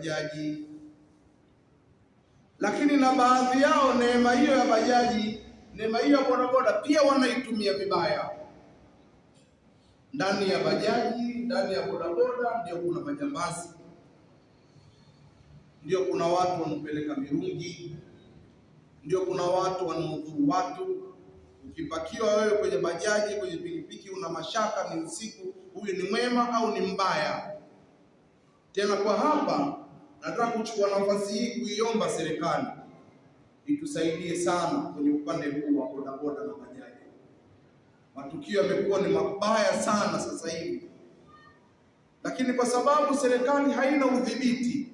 bajaji. Lakini na baadhi yao neema hiyo ya bajaji, neema hiyo ya bodaboda pia wanaitumia vibaya. Ndani ya bajaji, ndani ya bodaboda ndio kuna majambazi, ndio kuna watu wanaopeleka mirungi, ndio kuna watu wanaodhuru watu. Ukipakiwa wewe kwenye bajaji, kwenye pikipiki, una mashaka, ni usiku, huyu ni mwema au ni mbaya? Tena kwa hapa nataka kuchukua nafasi hii kuiomba serikali itusaidie sana kwenye upande huu wa bodaboda na bajaji. Matukio yamekuwa ni mabaya sana sasa hivi, lakini kwa sababu serikali haina udhibiti,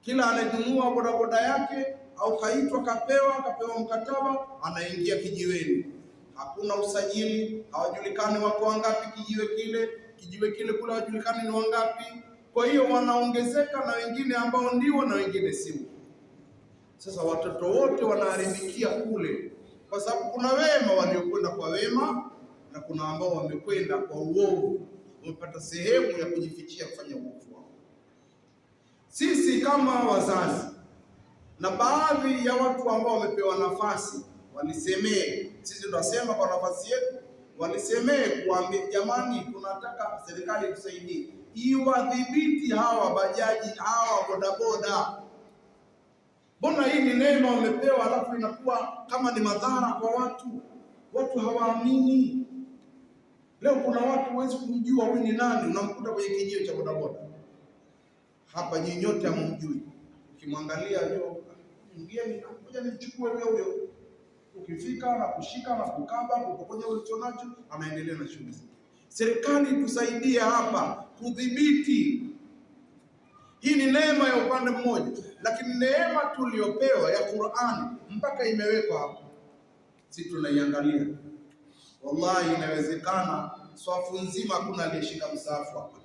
kila anayenunua bodaboda yake au kaitwa kapewa mkataba, anaingia kijiweni. Hakuna usajili, hawajulikani wako wangapi kijiwe kile kule hawajulikani ni wangapi. Kwa hiyo wanaongezeka na wengine ambao ndio na wengine sio. Sasa watoto wote wanaharibikia kule, kwa sababu kuna wema waliokwenda kwa wema na kuna ambao wamekwenda kwa uovu, wamepata sehemu ya kujifichia kufanya uovu wao. Sisi kama wazazi na baadhi ya watu ambao wamepewa nafasi walisemee, sisi tunasema kwa nafasi yetu, walisemee kuambia, jamani, tunataka serikali itusaidie iwadhibiti hawa bajaji, hawa bodaboda. Mbona hii ni neema wamepewa, alafu inakuwa kama ni madhara kwa watu? Watu hawaamini. Leo kuna watu huwezi kumjua huyu ni nani, unamkuta kwenye kijio cha bodaboda. Hapa nyinyi nyote hamumjui, ukimwangalia leo mgeni, ngoja nimchukue huyo huyo. Ukifika na kushika na kukaba, kupokonya ulichonacho, anaendelea na shughuli zake. Serikali tusaidie hapa kudhibiti. Hii ni neema ya upande mmoja, lakini neema tuliyopewa ya Qur'ani mpaka imewekwa hapa, si tunaiangalia. Wallahi, inawezekana swafu nzima hakuna aliyeshika msaafu hapa.